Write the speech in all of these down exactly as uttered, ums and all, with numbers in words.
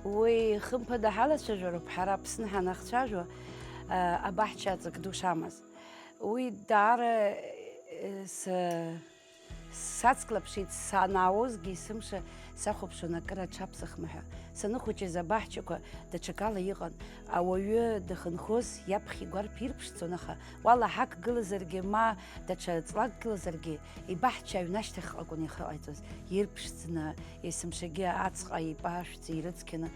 Уи хымԥада ҳалацәажәароуп, ҳара Аԥсны ҳанахцәажәо, а, абаҳча аҵак ду шамаз. Уи даара, э, с-, сацклаԥшит, санаауазгьы есымша сахәаԥшуан акыр аҽаԥсахма ҳәа. Саныхәыҷыз абаҳчақәа даҽакала иҟан. Ауаҩы дахынхоз иаԥхьа игәарԥ ирԥшӡон, аха уа лаҳак гылазаргьы, ма даҽа ҵлак гылазаргьы, ибаҳча аҩны ашьҭахьҟа акәын ихы ҟаиҵоз, ирԥшӡаны, есымшагьы ацҟа ипашәӡа ирыцқьаны,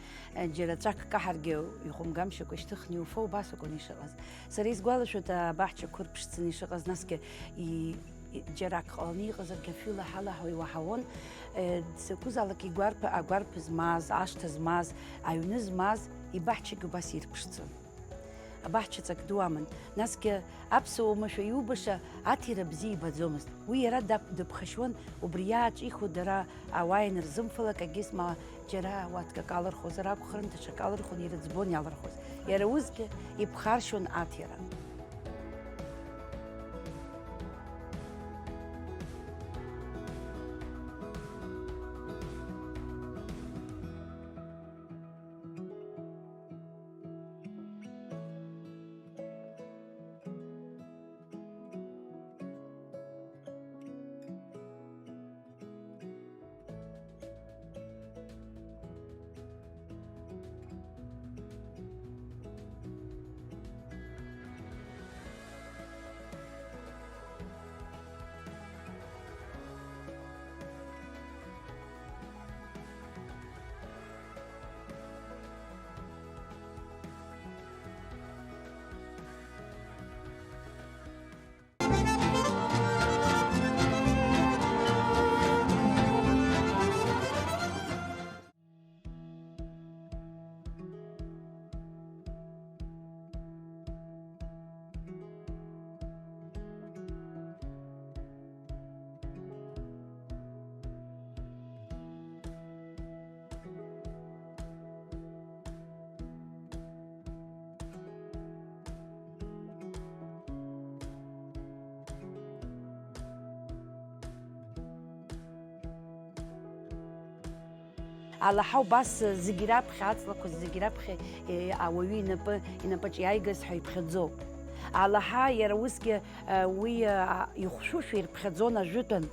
џьара ҵәак каҳаргьы ихәымгамшьакәа ишьҭыхны иуфо, убас акәын ишыҟаз. Сара исгәалашәоит, абаҳчақәа ырԥшӡаны ишыҟаз, насгьы и-, и-, џьара ак ҟаланы иҟазаргьы, афҩы лаҳа-лаҳауа иуаҳауан, э, закәызаалак игәарԥ, агәарԥ змаз, ашҭа змаз, аҩны змаз, ибаҳчагьы убас ирԥшӡон. Абаҳча ҵак ду аман. Насгьы аԥсуа уамашәа иубаша аҭира бзиа ибаӡомызт. Уи иара дап-, дыԥхашьуан, убри иааҿихуа дара ауаа ианырзымфалак, егьыс ма џьара уаткак алырхуазар акәхарын, даҽак алырхуан, ирыӡбон иалырхуаз. Иара усгьы иԥхаршьон аҭира. Алаҳа убас зегь раԥхьа, аҵлақәа зегь раԥхьа, е, ауаҩы инапы, инапаҿ иааигаз ҳәа иԥхьаӡоуп. Алаҳа иара усгьы, е, уи, е, ихәшәушәа ирԥхьаӡон ажәытәан.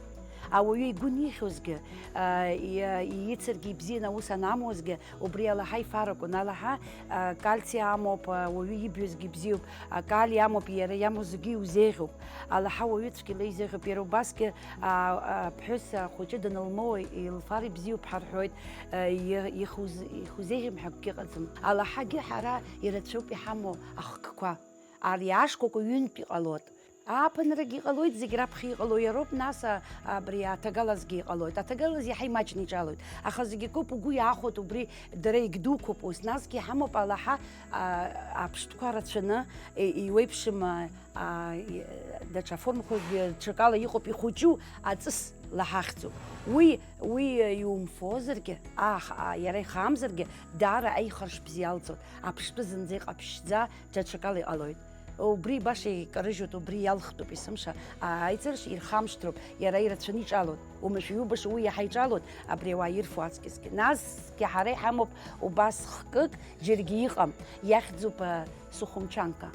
Ауаҩы игәы нихьуазгьы, е, и-, ицыргьы ибзианы аус анамуазгьы, убри алаҳа ифаракәын. Алаҳа, а, кальци амоуп, а, уаҩы ибҩызгьы бзиоуп, а, калий амоуп, иара иамоу зегьы иузеиӷьуп. Алаҳа уаҩы цәгьала изеиӷьуп. Иара убасгьы, а, а, аԥҳәыс ахәыҷы данылмоуа илфар ибзиоуп ҳәа рҳәоит, а, и-, ихуз-, ихузеиӷьым ҳәа акгьы ыҟаӡам. Алаҳагьы ҳара ирацәоуп иҳамоу ахкқәа. Ари ашкәакәа ҩынтә иҟалоит. Ааԥынрагьы иҟалоит, зегь раԥхьа иҟало иароуп, нас, а, абри аҭагалазгьы иҟалоит. Аҭагалаз иаҳа имаҷны иҿалоит. Аха зегь акоуп, угәы иаахәоит, убри дара егьдуқәоуп ус. Насгьы иҳамоуп алаҳа, а, аԥштәқәа рацәаны, и-, иуеиԥшым, а, а, и-, даҽа формақәакгьы ҽакала иҟоуп, ихәыҷу аҵыс лаҳахьӡуп. Уи, уи иумфозаргьы, аха, а, иара ихаамзаргьы, даара аихаршә бзиа алҵуеит. Аԥштәы зынӡа иҟаԥшьӡа, даҽакала иҟалоит. Убри баша икарыжьуеит, убри иалхтәуп есымша, а, аиҵаршә ирхамышҭроуп, иара ирацәаны иҿалоит. Уамашәа иубаша уи иаҳа иҿалоит, абри ауаа ирфо аҵкьысгьы. Насгьы ҳара иҳамоуп убас хкык, џьаргьы иҟам, иахьӡуп, а, сухумчанка.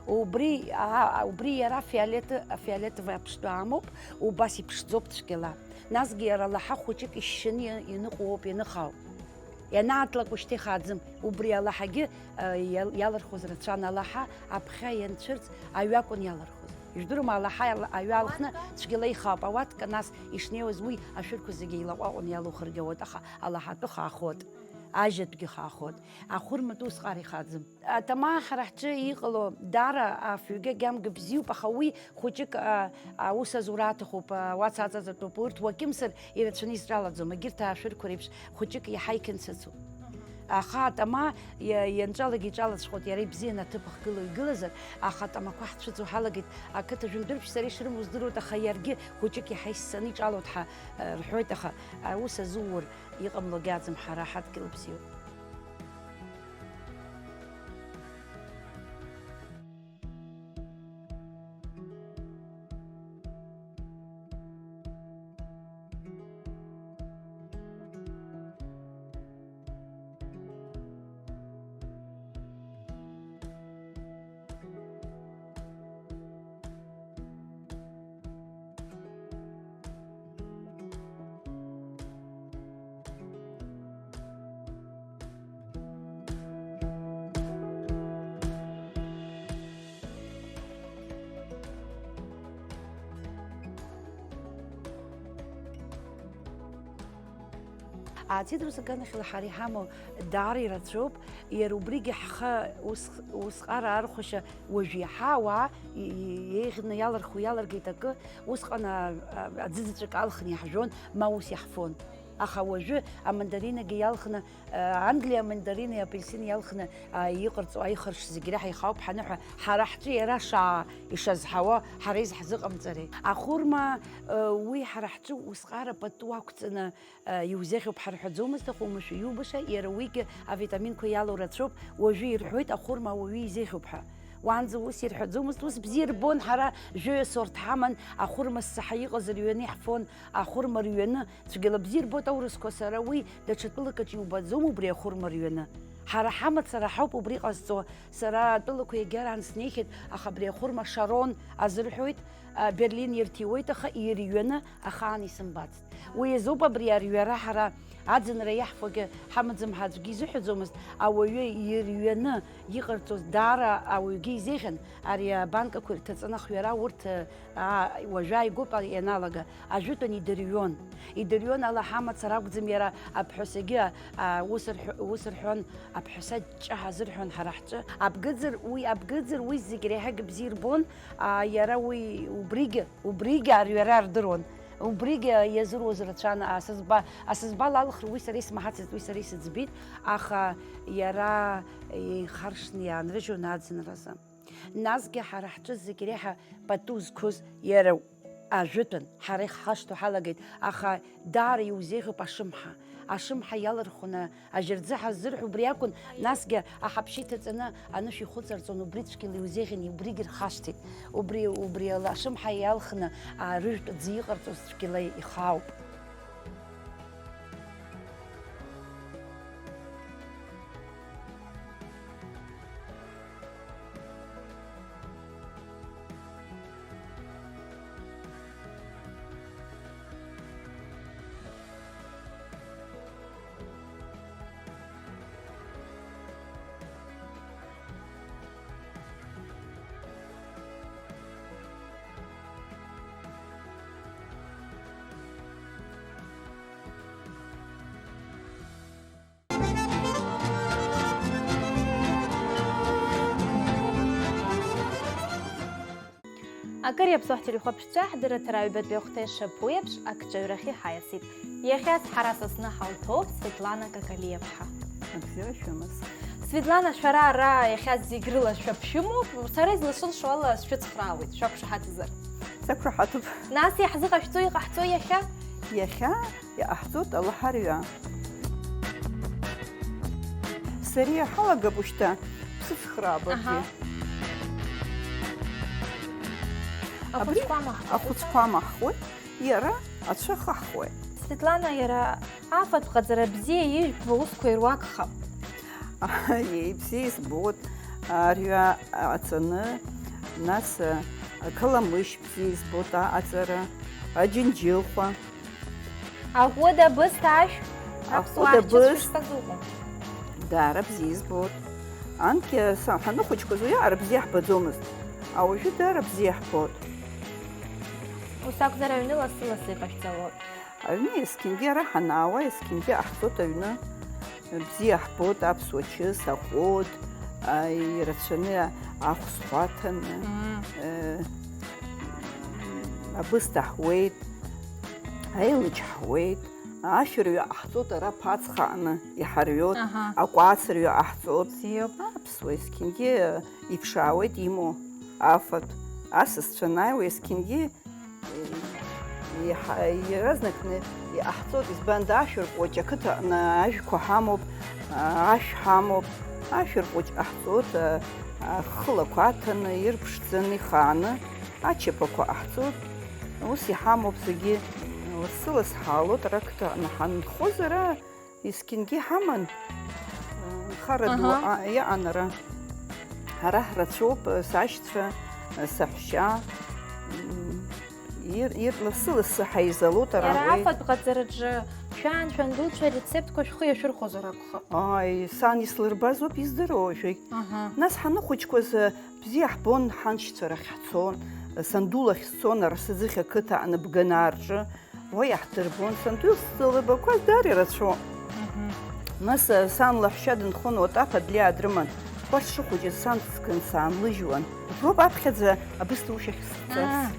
Убри, а, а, убри иара фиолет-, фиолетовый аԥштәы амоуп, убас иԥшӡоуп цәгьала. Насгьы иара лаҳа хәыҷык ишьшьаны иа-, ианыҟоу ауп, ианыхаау. Ианаатлак ушьҭа ихааӡам. Убри алаҳагьы, а, иал-, иалырхуаз рацәан, алаҳа аԥхьа ианцәырҵ аҩы акәын иалырхуаз. Ижәдыруама, алаҳа иала-, аҩы алхны цәгьала ихаауп. Ауатка нас ишнеиуаз уи ашәырқәа зегьы илаҟәаҟәаны иалухыргьы ауеит, аха алаҳатәы хаахоит, ажьатәгьы хаахоит. Ахәырматәы усҟар ихааӡам. Атама ҳара ҳҿы иҟало даара афҩгьы агьамгьы бзиоуп, аха уи хәыҷык, а, аус азура аҭахуп, а, уац аҵаҵатәуп, урҭ уакьымсыр ирацәаны изҿалаӡом, егьырҭ аашәырқәа реиԥш хәыҷык иаҳа иқьынцыцуп. Аха атама иа-, ианҿалак иҿалаҵәҟьоит, иара ибзианы аҭыԥ ахгылоу игылазар, аха атамақәа ҳцәыӡуа ҳалагеит, ақыҭа жәындырбжь сара ишрымоу здыруеит, аха иаргьы хәыҷык иаҳа иссаны иҿалоит ҳәа, а, рҳәоит, аха аус азуур иҟамлогьы аӡым, ҳара ҳадгьыл бзиоуп. Ацитрус аганахьала ҳара иҳамоу даара ирацәоуп, иара убригьы ҳхы ус, усҟара архәашьа уажә иаҳа ауаа и-, и-, еиӷьны иалырхуа иалыргеит акы, усҟан, а, а, аӡы заҵәык алхны иаҳжәон, ма ус иаҳфон. Аха уажәы амандаринагьы иалхны, а, Англиа амандарини апельсини иалхны, а, иҟарҵо аихарш зегь реиҳа ихауп ҳаныҳәа, ҳара ҳҿы иара шаа ишазҳауа, ҳара изаҳзыҟамҵари? Ахәырма, а, уи ҳара ҳҿы усҟара пату ақәҵаны, иузеиӷьуп ҳарҳәаӡомызт, аха уамашәа иубаша, иара уигьы авитаминқәа иалоу рацәоуп, уажәы ирҳәоит ахәырма ауаҩы изеиӷьуп ҳәа. Уаанӡа ус ирҳәаӡомызт, ус бзиа ирбон, ҳара жәаҩа сорҭ ҳаман, ахәырма ссаҳа иҟаз рҩаны иаҳфон, ахәырма рҩаны, цәгьала бзиа ирбоит аурысқәа, сара уи даҽа тәылакаҿ иубаӡом убри ахәырма рҩаны. Ҳара ҳамацара ҳауп убри ҟазҵо, сара атәылақәа иагьараан снеихьеит, аха абри ахәырма Шарон азырҳәоит, а, Берлин ирҭиуеит, аха ирҩаны ахаан исымбацт. Уи азоуп абри арҩара ҳара аӡынра иаҳфогьы ҳамаӡам ҳәа аӡәгьы изыҳәаӡомызт, ауаҩы ирҩаны иҟарҵоз даара ауаҩгьы изеиӷьын, ари абанкақәа ирҭаҵаны ахҩара урҭ, а, уажәы ааигәоуп ианалага, ажәытәан идырҩон. Идырҩон ала ҳамацара акәӡам иара аԥҳәысагьы, а, ус рҳәо-, ус рҳәон, аԥҳәаса ҷҷаҳа азырҳәон ҳара ҳҿы. Абгыӡыр уи, абгыӡыр уи зегь реиҳагь бзиа ирбон, а, иара уи убригьы, убригьы арҩара рдыруан. Убригьы иазыруаз рацәан, асызба, асызба лалхра уи сара исмаҳацызт, уи сара исыӡбеит, аха иара ихаршҭны иаанрыжьуан аӡынразы. Насгьы ҳара ҳҿы зегь реиҳа пату зқәыз иара ажәытәын, ҳара ихҳашҭо ҳалагеит, аха даара иузеиӷьуп ашымҳа. Ашымҳа иалырхәны ажьырӡы ҳаззырҳәо убри акәын, насгьы аҳаԥшьа иҭаҵаны анышә ихәыҵарҵон, убри цәгьала иузеиӷьын, убригь рхашҭит. Убри, убри ала ашымҳа иалхны, а, рыжәтә аӡы иҟарҵоз цәгьала ихаауп. Акыр иаԥсоу ҳтелехәаԥшцәа, ҳдырраҭара аҩбатәи ахәҭа ишаԥу еиԥш, акҿаҩрахьы ҳаиасит. Иахьа ҳара са сзы ҳалҭоуп Светлана Какалиаԥҳа. Абзиара шәымаз. Светлана, шәара ара иахьа зегь рыла шәаԥшәымоуп, сара изласылшо ала сшәыцхраауеит, шәақәшаҳаҭзар. Сақәшаҳаҭуп. Нас иаҳзыҟашәҵо иҟаҳҵо иахьа? Иахьа Иҟаҳҵоит алаҳарҩа. Сара иҳалагап ушьҭа ԥсыцхраабагьы. Аҳа. Абри ахәыцқәа амаҳхуеит. Ахәыцқәа амаҳхуеит, иара ацәа ахаҳхуеит. Светлана, иара афатә ҟаҵара бзиа ижәбо усқәа ируакхап. Еи, бзиа избоит, арҩа аҵаны, нас, ақаламышь бзиа избоит аҟаҵара, аџьынџьыхәа. Аӷәыда, абысҭа, ашә, аԥсуаа Аҟәыд ҳчысшәа абыс. Шԥазыҟоу? Даара бзиа избоит. Анкьа са ҳаныхәыҷқәаз уи аҟара бзиа ҳбаӡомызт. Ауажәы даара бзиа ҳбоит. Ус акәзар, аҩны лассы-лассы иҟашәҵалоит. Аҩны есқьынгьы ара ҳанаауа, есқьынгьы иҟаҳҵоит аҩны. Бзиа ҳбоит аԥсуа чыс, аҟәыд, а, ирацәаны ахә схәаҭаны, Мм. э, абысҭа ҳуеит, аилыџь ҳуеит, ашәырҩа ҟаҳҵоит ара ԥацха аҟны, иҳарҩоит, Аҳа. Акәацырҩа ҟаҳҵоит. Бзиоуп. Аԥсуа есқьынгьы иԥшаауеит имоу афатә. Асасцәа анааиуа есқьынгьы Иҳа-, иаразнакны иҟаҳҵоит, избан, ашәырҟәыҷ ақыҭаҟны ажәқәа ҳамоуп, ашә ҳамоуп, ашәырҟәыҷ ҟаҳҵоит, ахылақәа аҭаны, ирԥшӡаны, ихааны, ачаԥақәа ҟаҳҵоит, ус иҳамоуп зегьы, лассы-ласс ҳаалоит, ара ақыҭаҟны ҳанхозар, Есқьынгьы иҳаман, нхара ду Аҳа. А-, иаҟан ара. Ҳара ҳрацәоуп, сашьцәа, саҳәшьа, м, ир-, ир-, лассы-лассы ҳаизалоит ара Иара уи. Афатә ҟаҵараҿы шәан, шәандуцәа рецептқәа шәхы иашәырхәозар акәхап. Ааи, сан ислырбаз ауп издыруа уажәыгь. Аҳа. Нас ҳаныхәыҷқәаз, бзиа ҳбон, ҳаншьцәа рахь ҳцон, санду лахь сцон, ара сыӡыхь ақыҭа аныбгана рҿы. Уа иаҳдырбон, санду лыбақәа даара ирацәоуп. Нас, э, сан лаҳәшьа дынхон, Отаф адлиаа дрыман. Кәац шыхәыҷыз сан дсган саамлыжьуан. Уброуп аԥхьаӡа абысҭа ушьахь сцарц. Аа.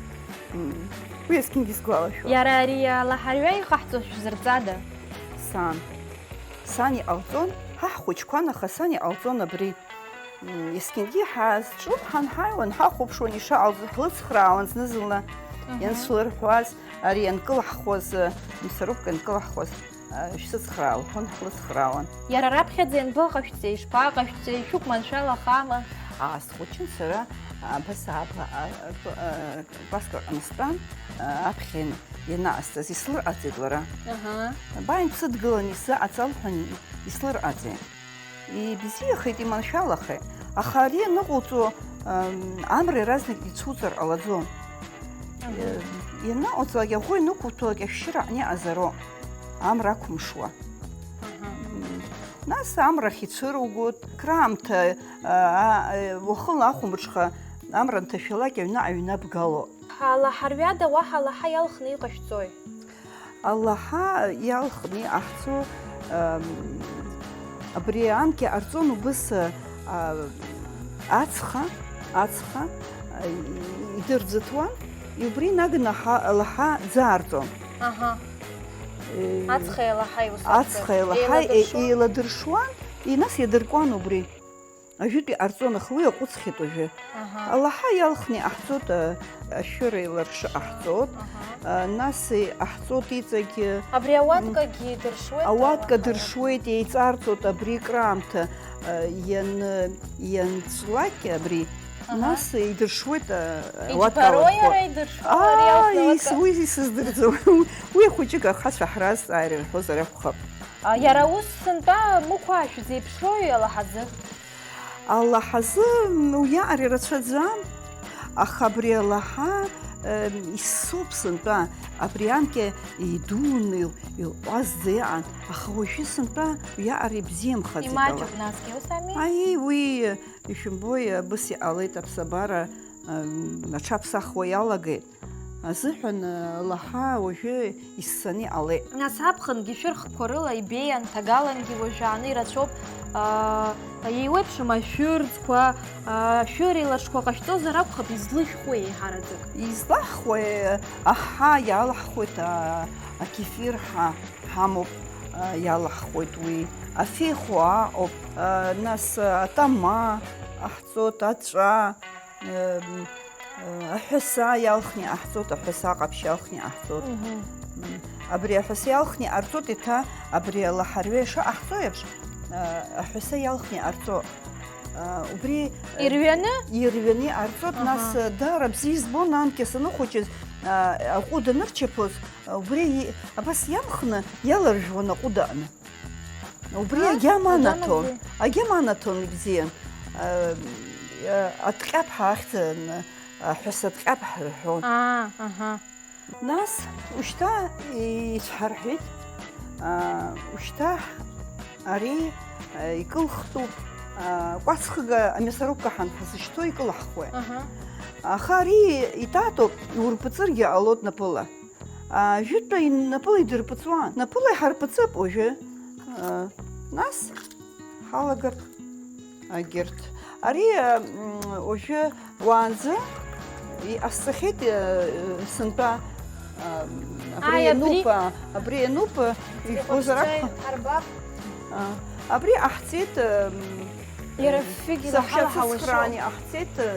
М, уи есқьынгьы исгәалашәон. Иара ари алаҳарҩа иҟаҳҵо шәзырҵада? Сан. Сан иҟалҵон, ҳа ҳхәыҷқәан, аха сан иҟалҵон абри. М, есқьынгьы ҳазҿу ҳанҳаиуан, ҳахәаԥшуан ишаҟалҵо, ҳлыцхраауан зны-зынла. Мгм. Ианцәлырҳәуаз, ари ианкылаҳхуаз, э, мсарупка ианкылаҳхуаз, э, шәсыцхраа лҳәон, ҳлыцхраауан. Иара раԥхьаӡа ианбаҟашәҵеи, ишԥаҟашәҵеи, шәықәманшәалахама? Аасхәыҷын сара, абас ааба, а, а, а, кәасқьа ҟны стәан, а, аԥхьа ианаасҵаз, ислырҟаҵеит лара. Аҳа. Бааин, бсыдгылан, исзаҟаҵа лҳәан, ислырҟаҵеит. Ибзиахеит, иманшәалахеит. Аха ари аныҟауҵо, ам, амра иаразнак ицуҵар ҟалаӡом. Аҳа. Е, ианыҟауҵалак, аӷәы инықәуҭәалак, ашәшьыра аҟны иҟазароуп. Амра ақәымшуа. Аҳа. М, нас амрахь ицәыругоит. Краамҭа, а, а, уахынла ахәымҽха амра анҭашәалак, аҩны аҩны абгало. Алаҳарҩада уаҳа алаҳа иалхны иҟашәҵои? Алаҳа иалхны иҟаҳҵо, ам, абри анкьа ҟарҵон убыс, а, ацха, ацха, а, и-, идырӡыҭуан, убри инаганы аҳа-, алаҳа ӡаарҵон. Аҳа. Е, ацха иалаҳа иус ацха акәзар, иалаҳа е-, еиладыршуан? Еиладыршуан, и-, нас иадыркуан убри. Ажәытә иҟарҵон, аха уи аҟәыҵхьеит уажәы. Аҳа. Алаҳа иалхны иҟаҳҵоит, а, ашәыра еиларшы ҟаҳҵоит. Аҳа. А, нас иҟаҳҵоит иҵегь, абри ауаткагьы дыршуеит, ауатка алаҳа дыршуеит, еиҵарҵоит абри краамҭа, а, иан-, ианҵлак абри, аҳа, нас идыршуеит, а, ауатка иџьбароу аланхо. Иара идыршуеу, ари, аа, алхны ис-, ауатка? Уи исыздырӡом. Уи хәыҷык ахацәа ҳразҵаар ирҳәозар акәхап. А, иара ус сынтәа мықәаа шәзеиԥшроуи алаҳазы? Алаҳазы, м, уиаҟара ирацәаӡам, аха абри алаҳа, м, исоуп сынтәа, абри анкьа идуны, ил-, илҟәазӡа иҟан, аха уажәы сынтәа уиаҟара ибзиамхаӡеит ала. Имаҷуп насгьы, ус ами? Аиеи, уи, ишәымбои, абыс иҟалеит аԥсабара, м, аҽаԥсахуа иалагеит. Азыҳәан, э, лаҳа уажәы иссаны иҟалеит. Нас аԥхынгьы шәырхқәа рыла ибеиан, ҭагалангьы уажәааны ирацәоуп, аа, еиуеиԥшым ашәырӡқәа, аа, ашәыр еиларшқәа ҟашәҵозар акәхап, излышәхуеи еиҳараӡак? Излаҳхуеи, аҳа иалаҳхуеит, а, акефир ҳа-, ҳамоуп, а, иалаҳхуеит уи, афехәа аҟоуп, а, нас, а, атама ҟаҳҵоит, аҵәа. Ем, э, аҳәаса иалхны иҟаҳҵоит, аҳәаса ҟаԥшь иалхны иҟаҳҵоит. Мгм. М, абри аҳәаса иалхны иҟарҵоит, еиҭа абри алаҳарҩа ишыҟаҳҵо еиԥш, э, аҳәаса иалхны иҟарҵоит. Э, убри, э, ирҩаны? Ирҩаны иҟарҵоит, аҳа, нас, э, даара бзиа избон анкьа саныхәыҷыз, э, аҟәыд анырчаԥоз, э, убри и-, абас иамхны иаларжәуан аҟәыд аҟны. Убри, а? Агьама анаҭон. Агьама анаҭон ибзиан. А, а, аҭҟьаԥҳа ахьӡын, аҳәаса ҭҟьаԥҳа рҳәон. Аа, аҳа. Нас ушьҭа ицәҳарҳәеит. А, ушьҭа ари, а, икылхтәуп. А, кәацхыга амиасорубка ҳанҳазышьҭуа икылаҳхуеит. Аҳа. Аха ари итатоуп, иурпыҵыргьы ҟалоит напыла. А, жәытәтәи напыла идырпыҵуан. Напыла иҳарпыҵып уажәы. А, нас ҳалагап агьырҭ. Ари, а, м, уажәы уаанӡа иҟасҵахьеит, а, сынтәа, а, абри, ааи, абри иануп, а, абри иануп, а, ижәбозар акәхап. Иҟаԥҵәа иҳарбап. А, абри ҟаҳҵеит, а, м, иара фҩык саҳәшьа илаҳалаҳауа цыцхраан шоуп. Иҟаҳҵеит, а,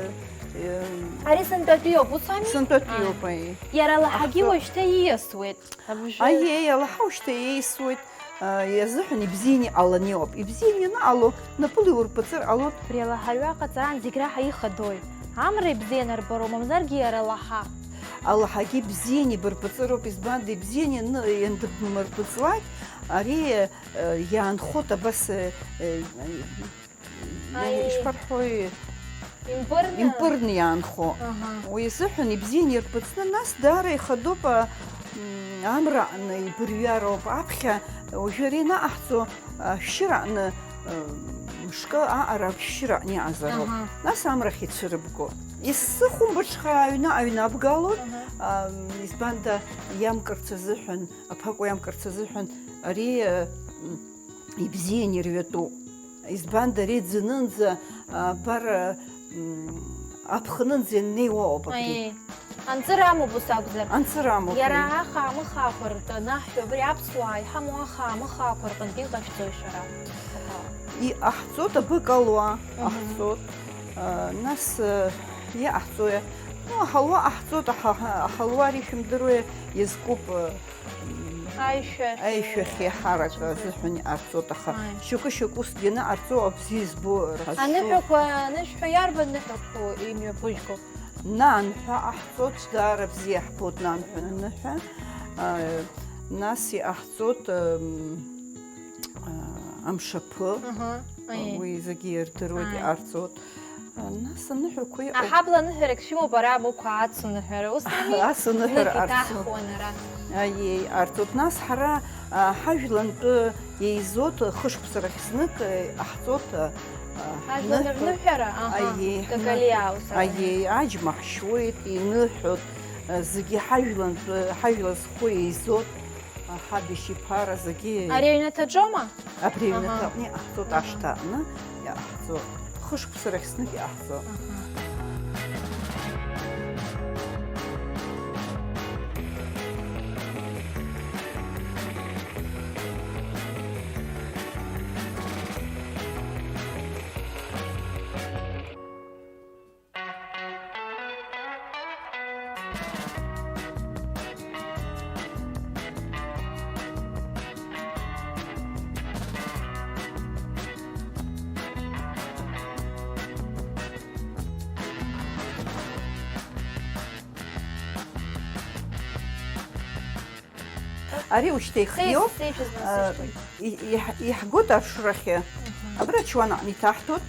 м, ари сынтәатәиоуп, ус ами? Сынтәатәиоуп, ааи. Аи. Иара лаҳагьы аҳ-, уажәшьҭа ииасуеит. Абыржәы. Аиеи, алаҳа ушьҭа иеисуеит, а, иазыҳәан ибзианы иҟаланы иҟоуп. Ибзианы ианыҟало, напыла иурпыҵыр ҟалоит. Абри алаҳарҩа ҟаҵараан зегь раҳа ихадои? Амра ибзианы арбароуп, мамзаргьы иара алаҳа. Алаҳагьы ибзианы ибырпыҵыроуп, избанда ибзианы ианы-, иандыбмырпыҵлак, ари, э, иаанхоит абас, э, э, Аи. Ишԥарҳәои? Импырны? Импырны иаанхо. Аҳа. Уи азыҳәан ибзианы ирпыҵны, нас даара ихадоуп, а, м, амра аҟны ибырҩароуп. Аԥхьа уажәы ари анаҟаҳҵо, ашәшьыра аҟны, а, мышкы аҟара ашәшьыра аҟны иаҟазароуп. Аҳа. Нас амрахь ицәырыбго. Исзыхәмбыҽха аҩны, аҩны абгалоит, аҳа, а, избанда иамкырц азыҳәан, аԥакәа иамкырц азыҳәан, ари, а, м, ибзиан ирҩатәуп. Избанда, ари ӡынынӡа, а, абар, м, аԥхынынӡа ианнеиуа ауп абри. Аиеи. Анҵыра амоуп ус акәзар. Анҵыра амоуп, Иара аиеи. Ахаа-мыхаақәа ртәы анаҳҳәо, абри аԥсуаа иҳамоу ахаа-мыхаақәа рҟынтә иҟашәҵои шәара? И-, аҳҵоит абыкалуа, Мгм. Аҳҵоит. А, нас, э, иаҳҵои? Ну, аҳалуа аҳҵоит, аҳа-, аҳалуа ари шәымдыруеи, иазкуп, э, Аишәахь. Аишәахь иаҳарак азыҳәан иҟарҵоит, аха Ааи. Шьоукы-шьоукы усгьы аныҟарҵо, абзиа избо рҳазшьо. Аныҳәақәа анышәҳәа, иарбан ныҳәақәоу имҩаԥыжәго? Нанҳәа аҳҵоит, даара бзиа иаҳбоит нанҳәа аныҳәа. А, нас иҟаҳҵоит, м, а, амшаԥы. Аҳа, аиеи. Уи зегьы ирдыруеит, Ааи. Иҟарҵоит. Нас аныҳәақәа иҟоуп. Аҳабла аныҳәарак шәымоуп ара, амықәа ацу ныҳәара, ус ами? Ацу ныҳәара знык арцу. Иҭаҳхуан ара. Аиеи, арҵоит. Нас ҳара, а, ҳажәлантәы еизоит, хышықәса рахь знык, э, иҟаҳҵоит, а, а, Ажәлантәи ныҳәа-, рныҳәара? Аҳа, аиеи, какалиа ус ами. Аиеи, аџьма ҳшьуеит, иныҳәоит, а, зегьы ҳажәлантәы, ҳажәла зху еизоит. Ҳаб ишьиԥара зегьы. Ари аҩнаҭаҿоума? Абри Аҳа. Аҩнаҭаҟны иҟаҳҵоит, Аҳа. Ашҭа аҟны иҟаҳҵоит. Хышықәса рахь знык иҟаҳҵоит. Аҳа. Ари ушьҭа ихиоуп. Сеи-, сеиԥшыз, А, сеиԥшыз. И-, иҳ-, иаҳгоит аршрахьы. Мгм. Абра ачуан аҟны иҭаҳҭоит.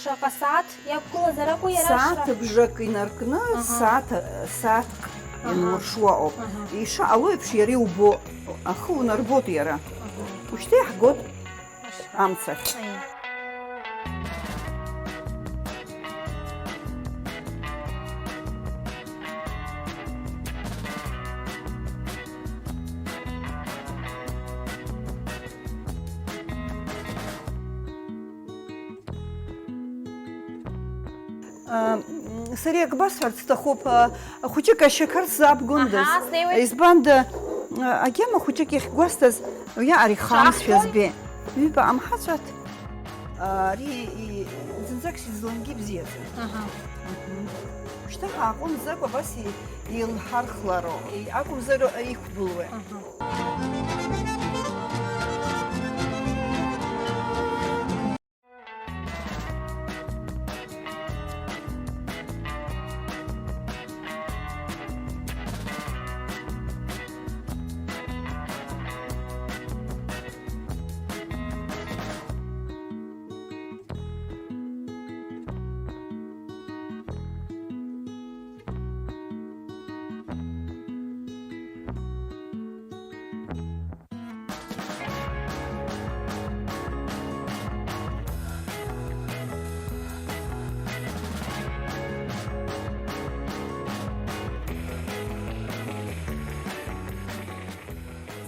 Шаҟа сааҭ иақәгылазар акәу иара Сааҭ ашра? Бжак инаркны, Аҳа. Сааҭ, сааҭк Аҳа. Иануршуа ауп. Аҳа. Ишаҟало еиԥш иара иубо, ахы унарбоит иара. Аҳа. Ушьҭа иаҳгоит. Амцахь. Аиеи. А, м, сара иагбасҳәарц сҭахуп, а, хәыҷык ашьақар сзаабгондаз. Аҳа, снеиуеит. Избанда, а, агьама хәыҷык иахьгәасҭаз, уи ари хаамсшәа Шаҳҭои? Збеит. Ҩба амҳаҵәаҭ. Ари и-, зынӡак сизлангьы ибзиаӡам. Аҳа. Мгм. Шьҭа ҳааҟәымҵӡакәа абас и-, еилҳархлароуп. И-, акәымзар, иқәгылоуп. Аҳа.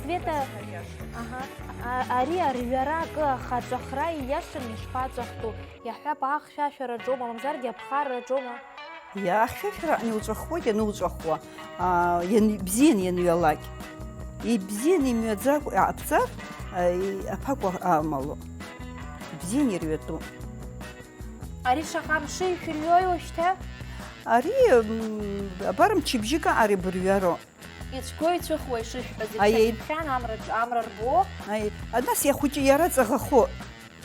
Света, аҳа, а-, ари арҩара акы ахаҵәахра ииашаны ишԥаҵәахтәу? Иаҳҳәап, ахьшәашәараҿоума, мамзаргьы аԥхарраҿоума? Иахьшәашәара аҟны иуҵәахуеит, иануҵәахуа, аа, иан-, ибзиан ианҩалак. Ибзиан имҩаӡакәа иааԥҵар, аа, и-, аԥакәа амало. Ибзиан ирҩатәуп. Ари шаҟа амши шәырҩои уажәшьҭа? Ари, м, абар мчыбжьык аҟара ибырҩароуп. Ицәгьоу ицәыхуа ишышәҳәаз, Аиеи. Ицәа-ицәан амра, амра рбо. Аи, а, нас иахәыҷы иара ҵаӷахо.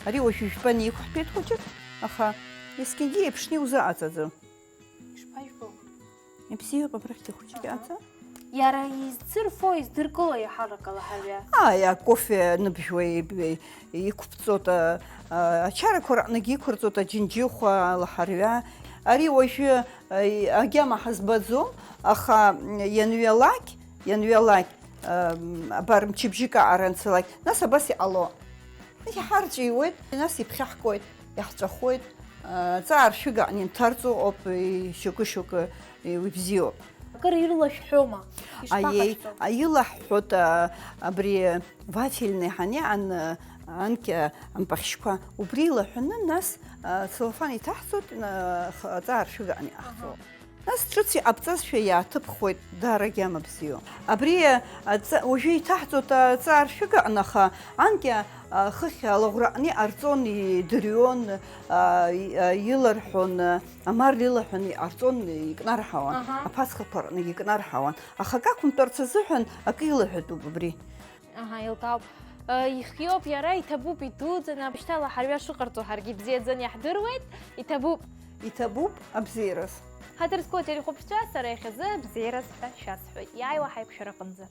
Ари уажә жәпа неиқәҳәеит хәыҷык, аха есқьынгьы еиԥшны иузыҟаҵаӡом. Ишԥажәбо? Ибзиоуп, абрахьгьы хәыҷык Аҳа. Иҟаҵа. Иара изцырфо, издыркыло иаҳарак алаҳәа. Ааи, акофе ныбжьуа иб-, иқәԥҵоит, а, а, ачарақәа рҟынгьы иқәырҵоит аџьынџьыхәа, алаҳарҩа. Ари уажәы, а, и-, агьама ҳазбаӡом, аха, м, ианҩалак, ианҩалак, ам, абар, мчыбжьык аҟара анцалак, нас абас иҟало. Иҳарҵәиуеит, нас иԥхьаҳкуеит, иаҳҵәахуеит, а, ҵаа ршәыга аҟны инҭарҵо ауп, и-, шьоукы-шьоукы, и-, уи бзиоуп. Кыр ирлашәҳәома? Аиеи, Ишԥаҟашәҵо? Илаҳҳәоит, а, абри вафельный ҳаниаан, а, анкьа ампахьшьқәа, убри илаҳәаны, нас, а, целлофан иҭаҳҵоит, а, х-, аҵаа ршәыга аҟны иҟаҳҵо. Нас ҿыц иҟабҵазшәа иааҭыԥхуеит, даара агьама бзиоу. Абри, а, аҵа-, уажәы иҭаҳҵоит аҵаа ршәыга аҟны, аха анкьа, а, хыхь алаӷәра аҟны иҟарҵон, идырҩон, а, и-, а, иларҳәон, а, амарла илаҳәаны иҟарҵон, икнарҳауан, Аҳа. Аԥацхақәа рҟны икнарҳауан. Аха акы ақәымтәарц азыҳәан акы илаҳәатәуп абри. Аҳа, еилкаауп. Э, ихиоуп иара, иҭабуп идуӡӡаны, абжьҭала ҳарҩаш шыҟарҵо ҳаргьы ибзиаӡаны иаҳдыруеит, иҭабуп. Иҭабуп абзиараз. Ҳаҭыр зқәу ателехәаԥшцәа, сара иахьазы абзиараз ҳәа шәасҳәоит, иааиуа ҳаиқәшәараҟынӡа.